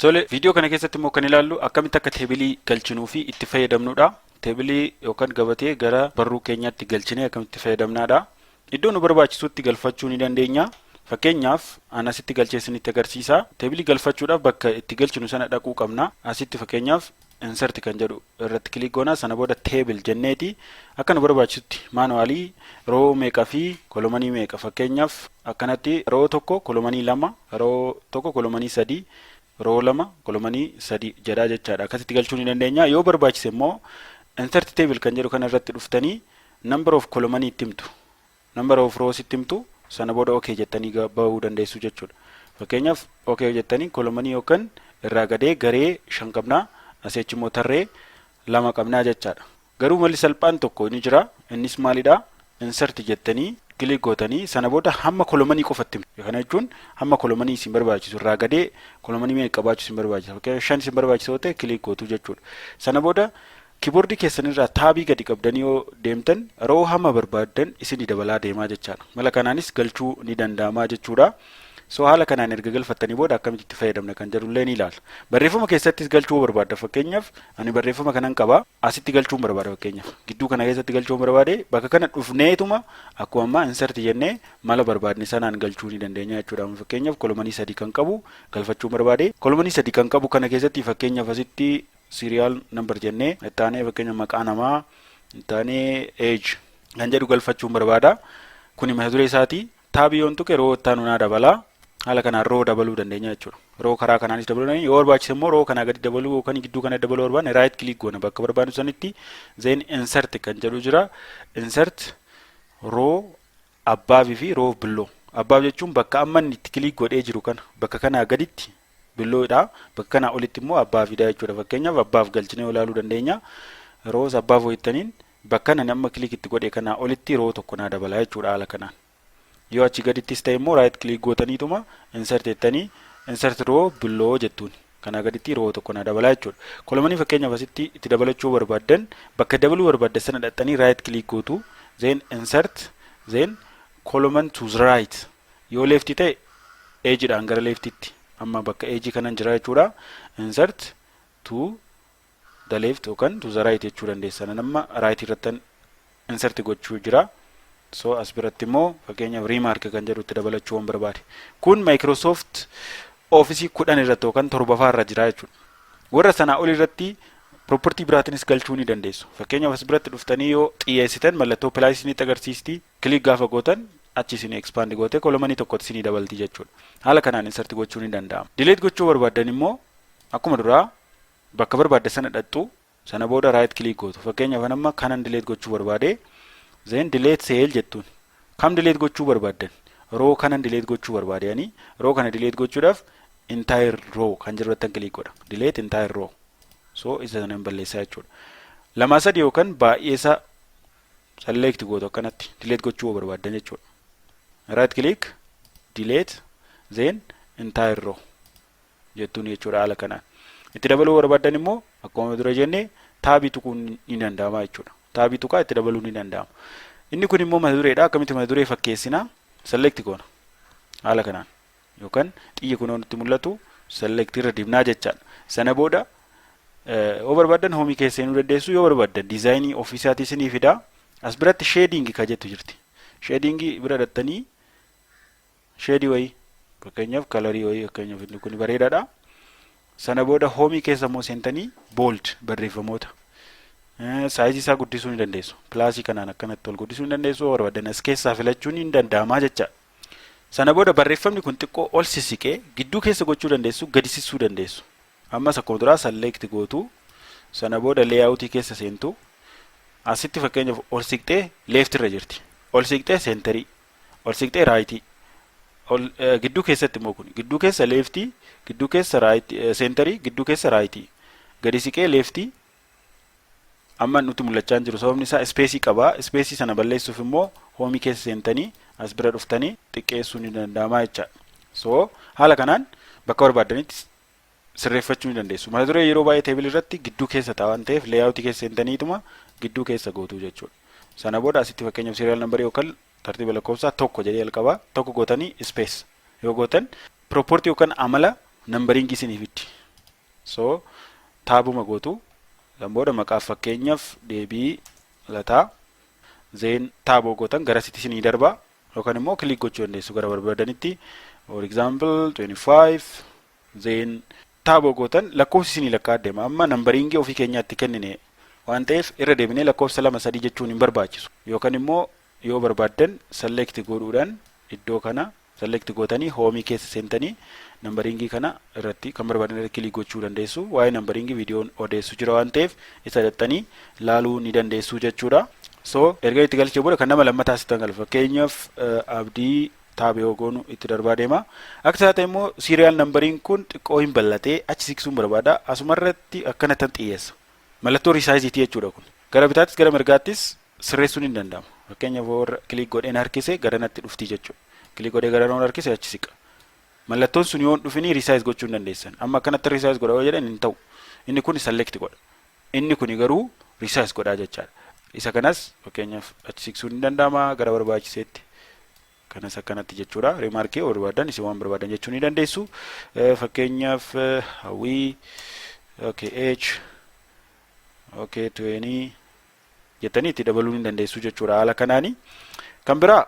Tole, viidiyoo kana keessatti immoo kan ilaallu akkamitti akka teebilii galchinuu fi itti fayyadamnudha. Teebilii yookaan gabatee gara barruu keenyaatti galchinee akkamitti fayyadamnaadha. Iddoo nu barbaachisutti galfachuu ni dandeenya. Fakkeenyaaf, an asitti galchee isinitti agarsiisa. Teebilii galfachuudhaaf bakka itti galchinu sana dhaquu qabna. Asitti fakkeenyaaf insert kan jedhu irratti click goona. Sana booda table jenneeti akka nu barbaachisutti manually row meeqa fi columnii meeqa, fakkeenyaaf akkanatti row tokko columnii lama, row tokko columnii sadii, row lama columnii sadii jedhaa jechaadha. Akkasitti galchuu ni dandeenya. Yoo barbaachise immoo insert table kan jedhu kana irratti dhuftanii number of columnii itti himtu, number of rows itti himtu. Sana booda okay jettanii bahuu dandeessu jechuudha. Fakkeenyaaf, okay jettanii columnii yookaan irraa gadee garee shan qabnaa, asii achi immoo tarree lama qabnaa jechaadha. Garuu malli salphaan tokko ni jira. Innis maalidha? Insert jettanii click gootanii sana booda hamma columnii qofatti himtu. Kana jechuun hamma columnii isin barbaachisu, irraa gadee columnii meeqa qabaachuu isin barbaachisa. Fakkeenyaaf, shan isin barbaachisa yoo ta'e click gootu jechuudha. Sana booda keyboardii keessanirraa tabii gadi qabdanii yoo deemtan row hamma barbaaddan isinii dabalaa deemaa jechaadha. Mala kanaanis galchuu ni danda'amaa jechuudha. So haala kanaan erga galfattanii booda akkamitti itti fayyadamna kan jedhullee ni ilaalla. Barreeffama keessattis galchuu barbaadda. Fakkeenyaaf, ani barreeffama kanan qaba. Asitti galchuun barbaada fakkeenyaaf. Gidduu kana keessatti galchuun barbaade, bakka kana dhufneetuma akkuma ammaa insert jennee mala barbaadne sanaan galchuu ni dandeenya jechuudha. Fakkeenyaaf, columnii sadii kan qabu galfachuun barbaade. Columnii sadii kan qabu kana keessatti fakkeenyaaf asitti serial number jennee, ittaanee fakkeenya maqaa namaa, ittaanee age kan jedhu galfachuun barbaada. Kuni mata duree isaati. Tabii yoon tuqe row ittaanu naa dabala. Haala kanaan row dabaluu dandeenya jechuudha. Row karaa kanaanis dabaluu dandeenya. Yoo barbaachise immoo row kanaa gadi dabaluu yookaan gidduu kana dabaluu barbaanne right click goona bakka barbaadnu sanitti, then insert kan jedhu jira. Insert row above fi row below. Above jechuun bakka amma inni itti click godhee jiru kana, bakka kanaa gaditti belowdha. Bakka kanaa olitti immoo abovedha jechuudha. Fakkeenyaaf, above galchinee ilaaluu dandeenya. Rows above hojjettaniin bakka nani amma click itti godhe kanaa olitti row tokko naa dabala jechuudha haala kanaan. Yoo achi gadittis ta'e immoo right click gootaniituma insert jettanii insert row below jettuun kanaa gaditti row tokko naa dabala jechuudha. Columnii fakkeenyaaf asitti itti dabalachuu barbaaddan, bakka dabaluu barbaaddan sana dhaxxanii right click gootu, then insert, then column to the right. Yoo left ta'e agedhaan gara leftitti, amma bakka age kanan jira jechuudha. Insert to the left yookaan to the right jechuu dandeessan. Amma right irrattan insert gochuu jira. So as biratti immoo fakkeenyaaf remark kan jedhu itti dabalachuu waan barbaade. Kun Microsoft Office 10 irratti yookaan torbaffaa irra jira jechuudha. Warra sanaa ol irratti property biraatiinis galchuu ni dandeessu. Fakkeenyaaf, as biratti dhuftanii yoo xiyyeessitan mallattoo plus isinitti agarsiisti. Click gaafa gootan achi isin expand goote columnii tokkotti isinii dabalti jechuudha. Haala kanaan insert gochuu ni danda'ama. Delete gochuu barbaaddan immoo akkuma duraa bakka barbaadde sana dhaxxu, sana booda right click gootu. Fakkeenyaaf, amma kanan delete gochuu barbaade, then delete cell jettuun. Kam delete gochuu barbaaddan? Row kanan delete gochuu barbaade. Ani row kana delete gochuudhaaf entire row kan jedhu irratti click godha. Delete entire row. So isa sana hin balleessaa jechuudha. Lamaa sadi yookaan baay'ee isaa select gootu akkanatti delete gochuu barbaaddan jechuudha. Right click, delete, then entire row jettuun jechuudha haala kanaan. Itti dabaluu barbaaddan immoo akkuma dura jenne tabii tuquun ni danda'ama jechuudha. Tabii tuqaa itti dabaluu ni danda'ama. Inni kun immoo mata dureedha. Akkamitti mata duree fakkeessinaa? Select goona. Haala kanaan yookaan xiyyi kun nutti mul'atu select irra dibnaa jechaadha. Sana booda yoo barbaaddan homeii keessa seenuu dandeessu, yoo barbaaddan designii ofiisaatii isinii fidaa. As biratti shading ka jettu jirti. Shadingii bira dhattanii shadeii wayii, fakkeenyaaf colorii wayii, fakkeenyaaf inni kun bareedaadha. Sana booda homeii keessa immoo seentanii bold barreeffamoota. Sizeii isaa guddisuu ni dandeessu. Plusii kanaan akkanatti ol guddisuu ni dandeessu. Yoo barbaaddan as keessaa filachuun ni danda'amaa jecha. Sana booda barreeffamni kun xiqqoo ol sissiqee gidduu keessa gochuu dandeessu, gadi sissuu dandeessu. Ammas akkuma duraa select gootu, sana booda layoutii keessa seentu. Asitti fakkeenyaaf ol siqxee left irra jirti. Ol siqxee centerii, ol siqxee rightii. Ol gidduu keessatti immoo kun gidduu keessa leftii, gidduu keessa rightii, centerii, gidduu keessa rightii. Gadi siqee leftii amma nutti mul'achaa hin jiru. Sababni isaa spaceii qaba. Spaceii sana balleessuuf immoo homeii keessa seentanii as bira dhuftanii xiqqeessuu ni danda'ama jechaadha. So haala kanaan bakka barbaaddanitti sirreeffachuu ni dandeessu. Mata duree yeroo baay'ee table irratti gidduu keessa ta'a waan ta'eef layoutii keessa seentaniituma gidduu keessa gootu jechuudha. Sana booda asitti fakkeenyaaf serial numberii yookaan tartiiba lakkoofsaa tokko jedhee jalqabaa, tokko gootanii space yoo gootan property yookaan amala numberingii isinii fiddi. So tabuma gootu. San booda maqaaf fakkeenyaaf Deebii Lataa, then tab gootan garasitti isinii darba, yookaan immoo click gochuu dandeessu gara barbaadanitti. For example, 25, then tab gootan lakkoofsi isinii lakkaa deema. Amma numberingii ofii keenyaatti kennine waan ta'eef irra deebinee lakkoofsa lama sadii jechuun hin barbaachisu. Yookaan immoo yoo barbaaddan select godhuudhaan, iddoo kana select gootanii, homeii keessa seentanii, numberingii kana irratti kan barbaadan irratti click gochuu dandeessu. Waa'ee numberingii viidiyoon odeessu jira waan ta'eef isa dhaxxanii laaluu ni dandeessu jechuudha. So erga itti galchee booda kan nama lammataa sitti galfa. Fakkeenyaaf Abdii, tab yoo goonu itti darbaa deema. Akka isaa ta'e immoo serial numberiin kun xiqqoo hin bal'atee achi siqsuun barbaada. Asumarratti akkanattan xiyyeessa. Mallattoo resizeitii jechuudha kun. Gara bitaattis gara mirgaattis sirreessuun hin danda'amu. Fakkeenyaaf warra click godheen harkise gara natti dhuftii jechuudha. Click godhee gara noon harkise achi siqa. Mallattoon sun yoo hin dhufinii resize gochuu hin dandeessan. Amma akkanatti resize godha yoo jedhan hin ta'u. Inni kun select godha. Inni kun garuu resize godhaa jechaadha. Isa kanas fakkeenyaaf achi siqsuun ni danda'ama gara barbaachiseetti. Kanas akkanatti jechuudha. Remarkii yoo barbaadan, isin waan barbaadan jechuu ni dandeessu. Fakkeenyaaf Hawwii, okay, H, okay, 20 jettanii itti dabaluu ni dandeessu jechuudha haala kanaani. Kan biraa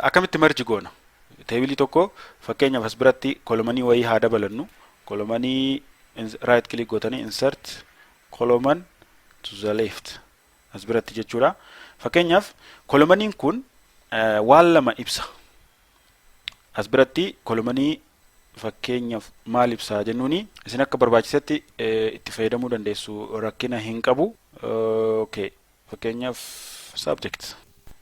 akkamitti merge goona? Tableii tokko fakkeenyaaf as biratti columnii wayii haa dabalannu. Columnii right click gootanii insert column to the left as biratti jechuudha. Fakkeenyaaf columniin kun waan lama ibsa. As biratti columnii fakkeenyaaf maal ibsaa jennuuni, isin akka barbaachisetti itti fayyadamuu dandeessu, rakkina hin qabu. Okay. Fakkeenyaaf subject.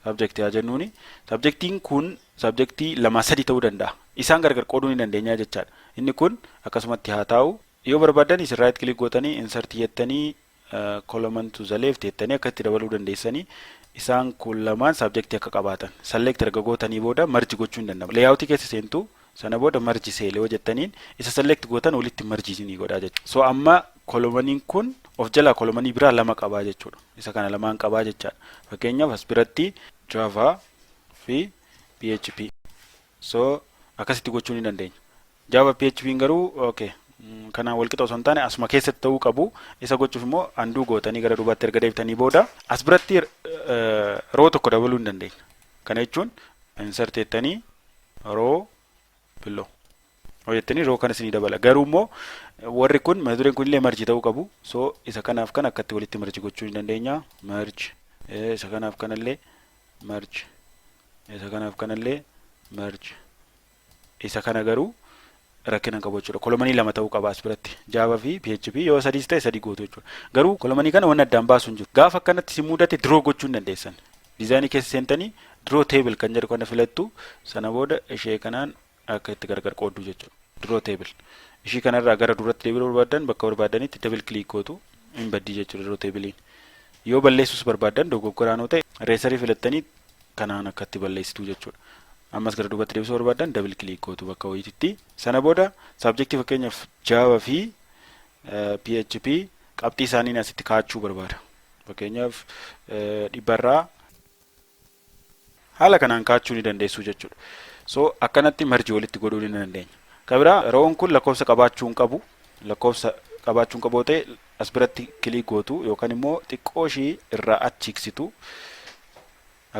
Subject haa jennuuni. Subjectiin kun subjectii lama sadi ta'uu danda'a. Isaan gargar qooduu ni dandeenya jechaadha. Inni kun akkasumatti haa taa'u. Yoo barbaadan isin right click gootanii insert jettanii column to the left jettanii akka itti dabaluu dandeessanii, isaan kun lamaan subjectii akka qabaatan. Select erga gootanii booda merge gochuu hin danda'amu. Layoutii keessa seentu, sana booda merge cell yoo jettaniin isa select gootan walitti merge ni godhaa jechuudha. So amma columniin kun of jalaa columnii biraa lama qabaa jechuudha. Isa kana lamaan qabaa jechaadha. Fakkeenyaaf as biratti Java fi PHP. So akkasitti gochuu ni dandeenya. Java PHP garuu, okay, kanaan wal qixa osoo hin taane asuma keessatti ta'uu qabu. Isa gochuuf immoo undo gootanii gara duubaatti erga deebitanii booda as biratti row tokko dabaluu hin dandeenya. Kana jechuun insert jettanii row below hojjettanii row kana isinii dabala. Garuu immoo warri kun mata dureen kun illee merge ta'uu qabu. So isa kanaaf kan akkatti walitti merge gochuu ni dandeenya. Merge, isa kanaaf kanallee merge, isa kanaaf kanallee merge, isa kana garuu rakkina qabu jechuudha. Columnii lama ta'uu qaba as biratti. Java fi PHP yoo sadiis ta'e sadii gootu jechuudha. Garuu columnii kana wanni addaan baasu hin jiru. Gaafa akkanatti si mudate draw gochuu hin dandeessan. Designii keessa seentanii draw table kan jedhu kana filattu, sana booda ishee kanaan akka itti gargar qooddu jechuudha. Draw table. Ishii kanarraa gara duratti deebi'uu barbaadan bakka barbaadanitti double click gootu, hin baddii jechuudha draw tableiin. Yoo balleessuus barbaadan, dogoggoraan yoo ta'e, eraserii filattanii kanaan akkatti balleessitu jechuudha. Ammas gara duubatti deebisuu barbaadan double click gootu bakka wayiitti. Sana booda subjectii fakkeenyaaf Java fi PHP qabxii isaanii asitti kaa'achuu barbaada. Fakkeenyaaf 100rraa haala kanaan kaa'achuu ni dandeessu jechuudha. So akkanatti merge walitti godhuu ni dandeenya. Kan biraa rown kun lakkoofsa qabaachuu hin qabu. Lakkoofsa qabaachuu hin qabu ta'e as biratti click gootu yookaan immoo xiqqoo ishii irraa achi hiiksitu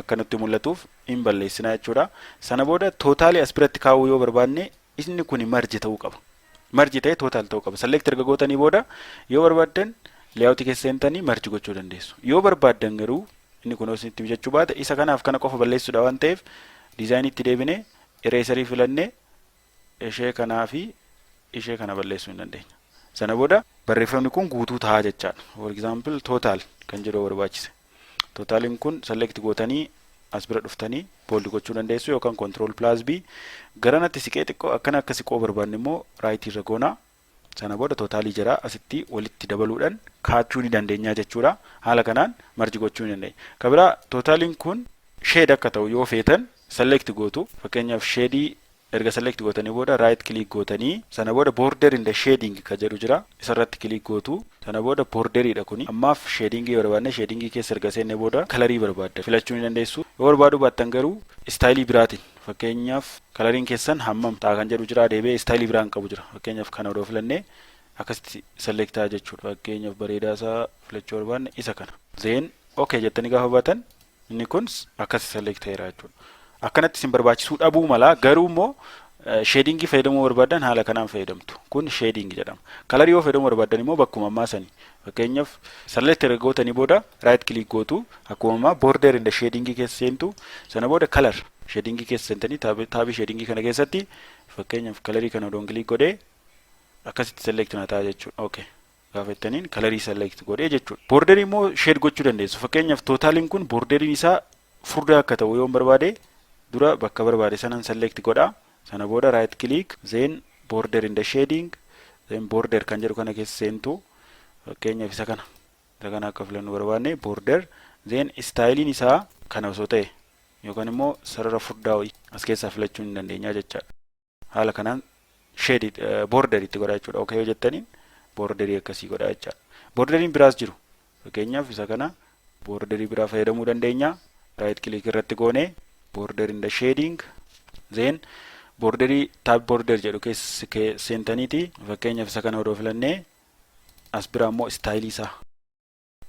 akka nutti mul'atuuf hin balleessina jechuudha. Sana booda totalii as biratti kaa'uu yoo barbaanne inni kun merge ta'uu qaba. Merge ta'ee total ta'uu qaba. Select erga gootanii booda yoo barbaaddan layoutii keessa seentanii merge gochuu dandeessu. Yoo barbaaddan garuu inni kun isinitti mijachuu baate, isa kanaaf kana qofa balleessuudha waan ta'eef designiitti deebinee eraserii filannee ishee kanaa fi ishee kana balleessuu hin dandeenya. Sana booda barreeffamni kun guutuu ta'a jechaadha. For example, total kan jedhu barbaachise. Totaliin kun select gootanii as bira dhuftanii bold gochuu dandeessu yookaan control plus B. Garanatti siqee xiqqoo akkana akka siqoo barbaanne immoo rightii irra goonaa. Sana booda totalii jira asitti walitti dabaluudhaan kaachuu ni dandeenya jechuudha. Haala kanaan merge gochuu ni dandeenya. Kan biraa totaliin kun shade akka ta'u yoo feetan select gootu. Fakkeenyaaf shadeii erga select gootanii booda right click gootanii sana booda border and shading ka jedhu jira, isarratti click gootu. Sana booda borderiidha kuni. Ammaaf shadingii barbaadne, shadingii keessa erga seenne booda colorii barbaadda filachuu ni dandeessu. Yoo barbaaduu baattan garuu styleii biraatiin, fakkeenyaaf coloriin keessan hammam ta'a kan jedhu jira, deebi'ee styleii biraan qabu jira. Fakkeenyaaf kana odoo filannee Akkasitti select ta'a jechuudha. Fakkeenyaaf, bareedaa isaa filachuu barbaanne isa kana. Then okay jettanii gaafa baatan, inni kun akkasi select ta'eera jechuudha. Akkanatti isin barbaachisuu dhabuu mala, garuu immoo shadingii fayyadamuu barbaadan haala kanaan fayyadamtu. Kun shading jedhama. Colorii yoo fayyadamuu barbaadan immoo bakkuma ammaa sanii. Fakkeenyaaf, select erga gootanii booda right click gootu, akkuma ammaa border and shadingii keessa seentu. Sana booda color shadingii keessa seentanii, tabii shadingii kana keessatti fakkeenyaaf colorii kana odoon click godhee akkasitti select na ta'a jechuudha. Okay. Gaafa jettaniin colorii select godhee jechuudha. Borderii immoo shade gochuu dandeessu. Fakkeenyaaf, totaliin kun borderiin isaa furdaa akka ta'u yoon barbaade, dura bakka barbaade sanan select godha. Sana booda right click, then border and shading, then border kan jedhu kana keessa seentu. Fakkeenyaaf, isa kana akka filannu barbaanne, border, then styleiin isaa kana osoo ta'e yookaan immoo sarara furdaa wayii as keessaa filachuu ni dandeenya jechaadha. Haala kanaan shade border itti godha jechuudha. Okay yoo jettaniin borderii akkasii godha jechaadha. Borderiin biraas jiru. Fakkeenyaaf, isa kana borderii biraa fayyadamuu dandeenya. Right click irratti goone, border and shading, then borderii tab border jedhu keessa seentaniiti, fakkeenyaaf isa kana odoo filannee, as bira immoo styleii isaa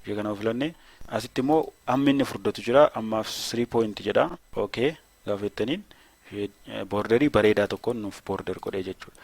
ishee kana filannee, asitti immoo hammi inni furdatu jira. Ammaaf 3 point jedha. Okay gaafa jettaniin borderii bareedaa tokkoon nuuf border godhee jechuudha.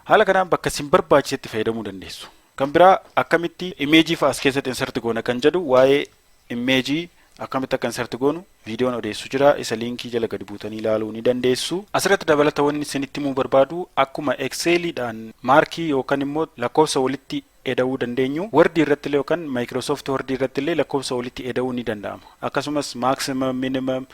Haala kanaan bakka isin barbaachisetti fayyadamuu dandeessu. Kan biraa, akkamitti imageii fa'a as keessatti insert goona kan jedhu, waa'ee imageii akkamitti akka insert goonu viidiyoon odeessu jira. Isa linkii jala gadi buutanii ilaaluu ni dandeessu. Asirratti dabalata wanni isinitti himuu barbaadu, akkuma Exceliidhaan markii yookaan immoo lakkoofsa walitti eda'uu dandeenyu, Wordii irratti illee yookaan Microsoft Wordii irratti illee lakkoofsa walitti eda'uu ni danda'ama. Akkasumas maximum, minimum,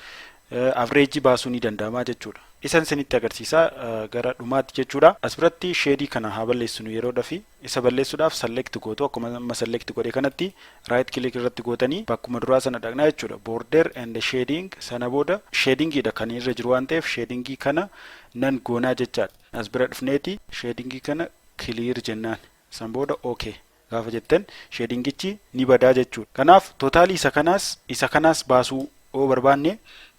averageii baasuu ni danda'ama jechuudha. Isan isinitti agarsiisaa gara dhumaatti jechuudha. As biratti shadeii kana haa balleessinu yeroodhaaf. Isa balleessuudhaaf select gootu. Akkuma amma select godhe kanatti right click irratti gootanii bakkuma duraa sana dhaqnaa jechuudha. Border and shading, sana booda shadingiidha kan irra jiru waan ta'eef shadingii kana nan goonaa jechaadha. As bira dhufneeti shadingii kana clear jennaan. San booda okay gaafa jettan shadingichi ni badaa jechuudha. Kanaaf totalii isa kanaas baasuu yoo barbaanne,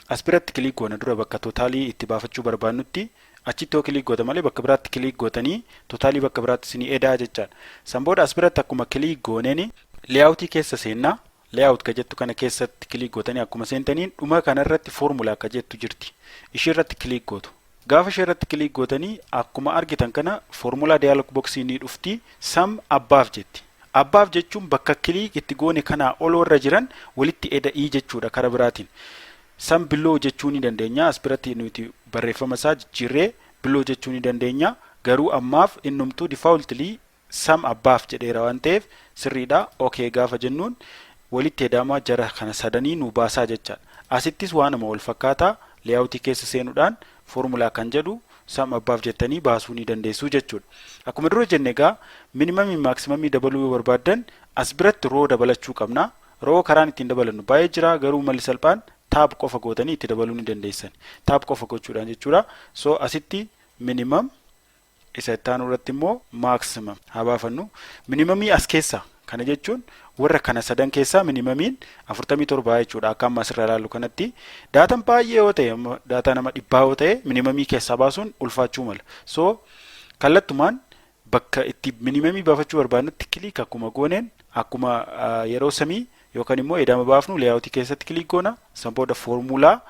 as biratti click goona. Dura bakka totalii itti baafachuu barbaannutti achitti yoo click goota malee, bakka biraatti click gootanii totalii bakka biraatti isinii edaa jechaadha. San booda as biratti akkuma click gooneeni layoutii keessa seennaa. Layout ka jettu kana keessatti click gootanii akkuma seentaniin, dhuma kanarratti formula akka jettu jirti. Ishee irratti click gootu. Gaafa ishee irratti click gootanii, akkuma argitan kana formula dialog boxii ni dhufti. Sum above jetti. Above jechuun bakka click itti goone kanaa ol warra jiran walitti eda'ii jechuudha karaa biraatiin. Sum below jechuu ni dandeenya. As biratti nuti barreeffama isaa jijjiirree below jechuu ni dandeenya. Garuu ammaaf innumtuu defaultly sum above jedheera waan ta'eef sirriidha. Okay gaafa jennuun walitti eda'ama jara kana sadanii nu baasaa jechaadha. Asittis waanuma wal fakkaataa layoutii keessa seenuudhaan formula kan jedhu sum above jettanii baasuu ni dandeessu jechuudha. Akkuma dura jenne egaa, minimumii maximumii dabaluu yoo barbaaddan as biratti row dabalachuu qabna. Row karaan ittiin dabalannu baay'ee jira, garuu malli salphaan tab qofa gootanii itti dabaluu ni dandeessan. Tab qofa gochuudhaan jechuudha. So asitti minimum, isa itti aanu irratti immoo maximum haa baafannu. Minimumii as keessa kana jechuun warra kana sadan keessaa minimumiin 47 jechuudha. Akka amma asirraa ilaallu kanatti dataan baay'ee yoo ta'e, data nama 100 yoo ta'e, minimumii keessaa baasuun ulfaachuu mala. So kallattumaan bakka itti minimumii baafachuu barbaadnutti click akkuma gooneen, akkuma yeroo sumii yookaan immoo edama baafnu layoutii keessatti click goona. San booda formula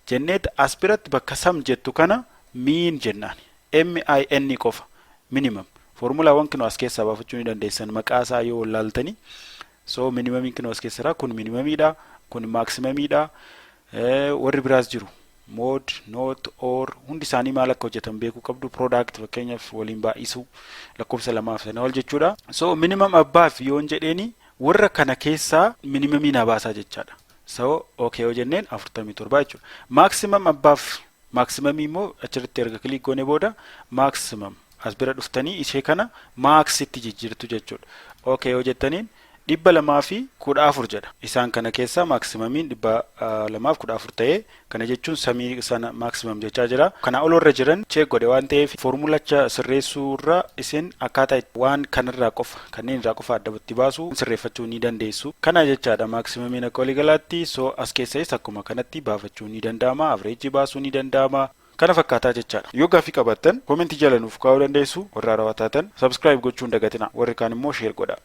jenneet as biratti bakka sum jettu kana min jennaan. MIN qofa, minimum. Formulaawwan kinoo as keessaa baafachuu ni dandeessan maqaa isaa yoo wallaaltanii. So minimumiin kinoo as keessa jira. Kun minimumiidha, kun maximumiidha. Warri biraas jiru, mod, not, or, hundi isaanii maal akka hojjetan beekuu qabdu. Product fakkeenyaaf waliin baay'isuu lakkoofsa lamaaf sana ol jechuudha. So minimum above yoon jedheeni warra kana keessaa minimumii na baasaa jechaadha. So okay yoo jenneen 47 jechuudha. Maximum above, maximumii immoo achirratti erga click goone booda maximum as bira dhuftanii ishee kana maxitti jijjiirtu jechuudha. Okay yoo jettaniin 214 jedha. Isaan kana keessaa maximumiin 214 ta'ee, kana jechuun sumii sana maximum jechaa jira. Kana ol warra jiran check godhe waan ta'eef, formulacha sirreessuu irra isin akkaataa waan kanarraa qofa, kanneen irraa qofa addatti baasu sirreeffachuu ni dandeessu. Kana jechaadha maximumiin akka waliigalaatti. So as keessas akkuma kanatti baafachuu ni danda'ama. Averageii baasuu ni danda'ama. Kana fakkaataa jechaadha. Yoo gaaffii qabaattan commentii jala nuuf kaa'uu dandeessu. Warra haarawaa taatan subscribe gochuu hin dagatina. Warri kaan immoo share godha.